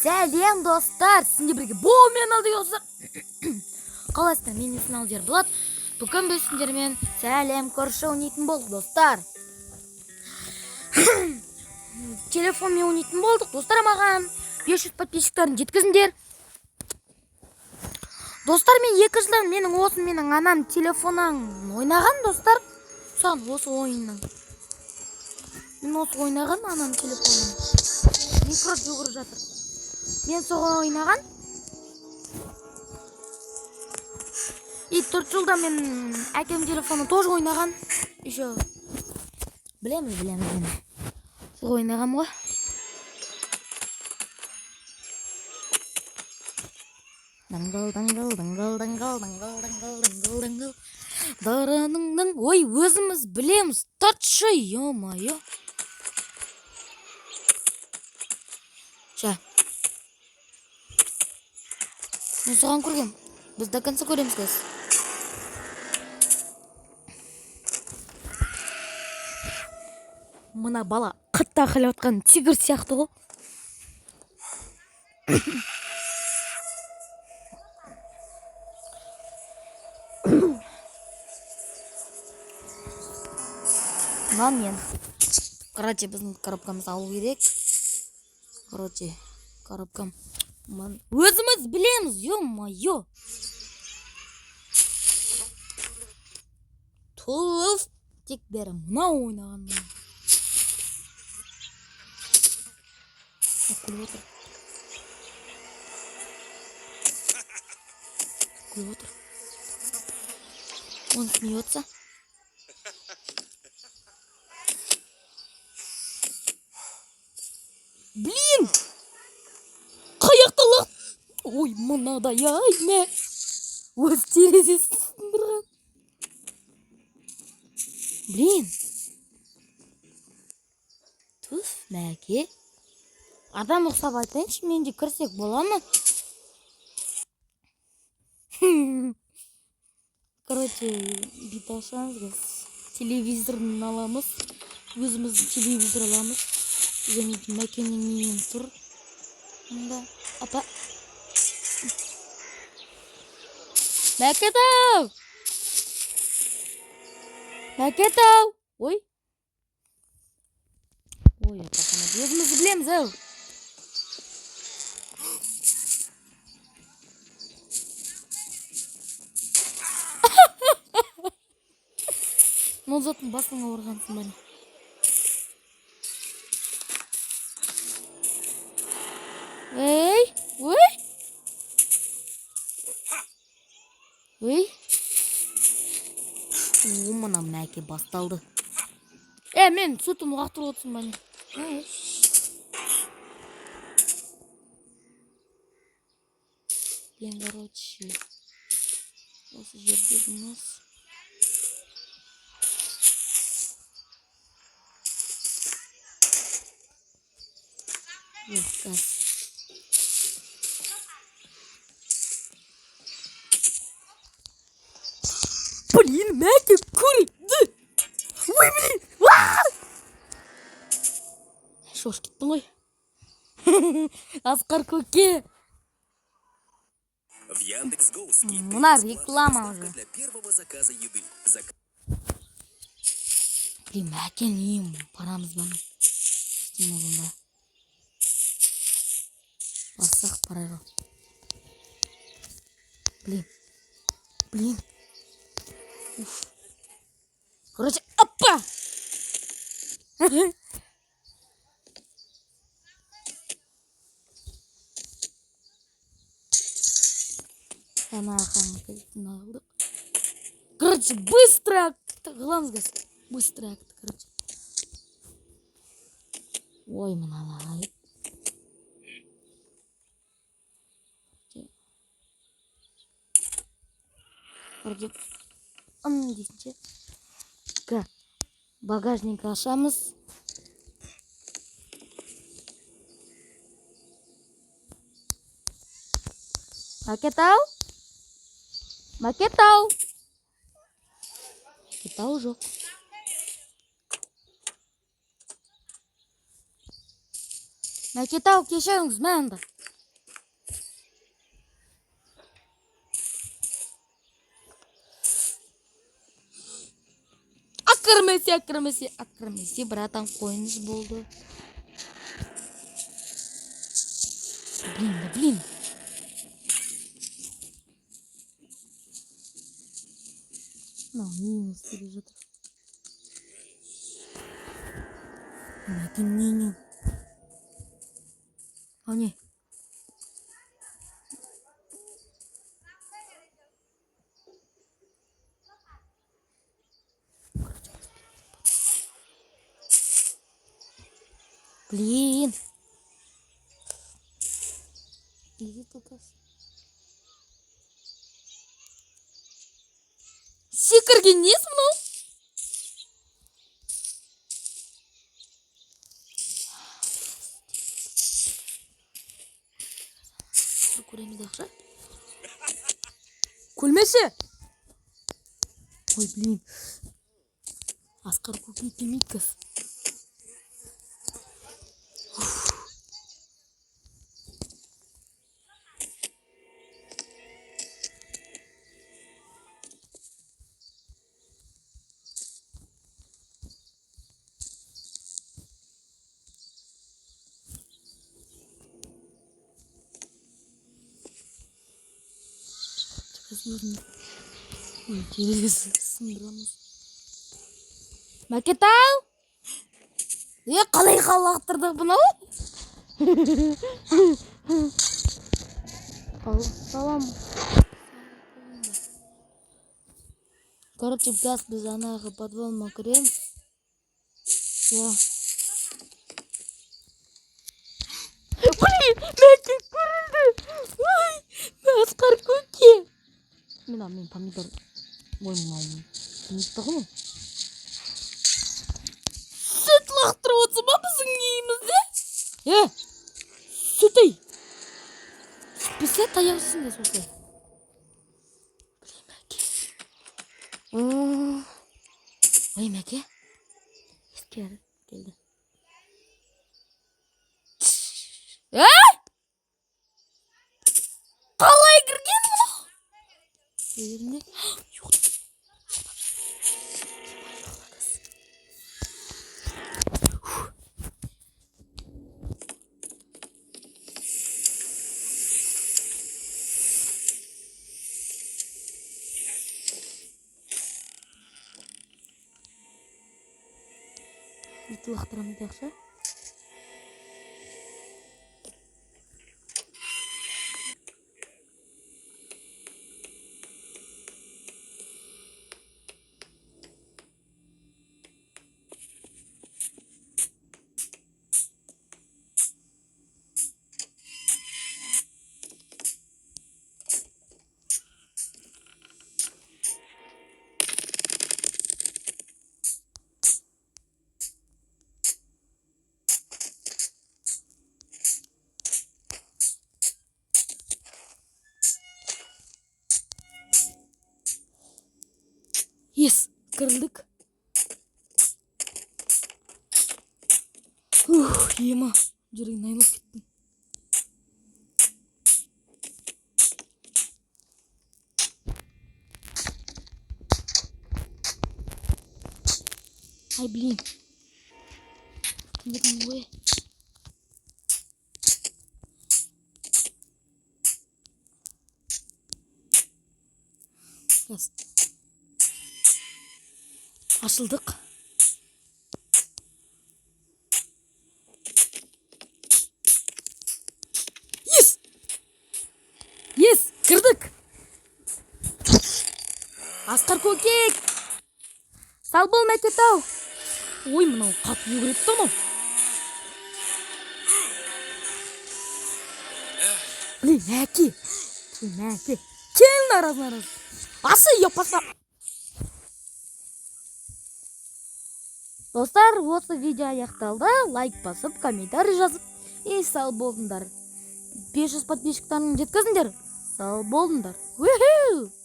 Сәлем, достар! Сізге бірге бұл мен, Алдияр, достар. Қалайсыздар? Менің есімім Алдияр болады. Бүгін біз сендермен сәлем көрші ойнайтын болдық, достар. Телефонмен ойнайтын болдық. Достар, маған 500 подписчиктарын жеткізіңдер. Достар, мен 2 жылдан менің осы менің анам телефоннан ойнаған, достар. Соған осы ойынның. Мен осы ойнаған анам телефонын. Микро жүгіріп жатыр. Мен соған ойнаған. И 4 жылда мен әкем телефоны тоже ойнаған. Еще білеміз, білеміз енді. Соған ойнағам ғой. Даңгыл, даңгыл, даңгыл, даңгыл, даңгыл, даңгыл, даңгыл, даңгыл. Дараныңның, ой, өзіміз білеміз. Тартшы, ё-моё. Ща. Мен соған көргем. Біз до конца көреміз қазір. Мына бала қатты ақылап жатқан тигр сияқты ғой. Мына мен. Короче, біздің коробкамызды алу керек. Короче, коробкам. Өзіміз білеміз, ё-моё. Туф, тек бәрі мынау ойнаған. Күліп отыр. Күліп отыр. Он смеется. Блин! Қаяқта лақ? Ой, мынадай, ай, мә. Өз терезесін сындырған. Блин. Туф, мәке. Адам ұқсап айтайыншы, мен де кірсек бола ма? Короче, бит ашамыз қазір. Телевизорын аламыз. Өзіміз телевизор аламыз. Және де мәкеннің үйін тұр. Мында. Апа. Мәкетау! Мәкетау! Ой. Ой, апа, өзіміз білеміз, ау. Мол заттың басың ауырғансың ба, не? Ей, ой! Ой! О, мына мәке басталды. Е, мен сүтім лақтырып отырсың ба, не? Ей. Блин, короче, осы жерде жұмыс. Жоқ, қазір. Блин, мәке көрді. Ой, блин! Шошып кеттің ғой. Асқар көке. В Яндекс.Гоу скидка Мына и бесплатная реклама доставка уже. для первого заказа еды. Блин, мәкенің үйін барамыз ба? Не істейміз онда? Барсақ, барайық. Блин. Блин. Уф. Короче, опа! Ана кілтін алдық. Короче, быстро акт қыламыз қазір. Быстро акт, короче. Ой, мыналай. Короче, дейсінші. К. Багажник ашамыз. Макетау? Макетау? Макетау жоқ. Макетау, кешіріңіз, мә. Кірмесе, кірмесе, кірмесе, братан, қойыңыз, болды. Блин, да блин. Мынау не істеп жатыр? Мәке, не, не? Мынау не? Блин. Иди туда. Секірген несі мынау? Бір көреміз ақша. Көлмесе. Ой, блин. Асқар көке келмейді қазір. Біз өзін. Ой, терезесі сындырамыз. Мәкетау! Е, қалай лақтырдық бұны? Ал, салам. Короче, газ, біз анағы подвалға кіреміз. Иә. Блин, Мәке көрінді. Ой, Асқар көке. Мен помидор. Ой, мынау нетті ғой. Сүт лақтырып отырсың ба біздің үйімізде? Е, сүт ей. Сүт піссе таяқ жейсің де осылай. Блин, Мәке. Ой, Мәке. Ескер келді. Ей! Қалай кірген мынау? Жерінде. Жоқ. Ит лақтырамын жақсы. Yes, кірдік. Ух, ема, жүрегім айналып кеттім. Ай, блин. Кімдердің ой? Yes. Ашылдық. Yes! Yes! Кірдік! Асқар көкек! Сал бол, Мәкетау! Ой, мынау қатты жүгіреді да мынау. Блин, Мәке! Блин, Мәке! Кел наразы, наразы! Асы, епаса! Достар, осы видео аяқталды. Лайк басып, комментарий жазып, и сау болыңдар. 500 подписчиктарын жеткізіңдер. Сау болыңдар. Уху!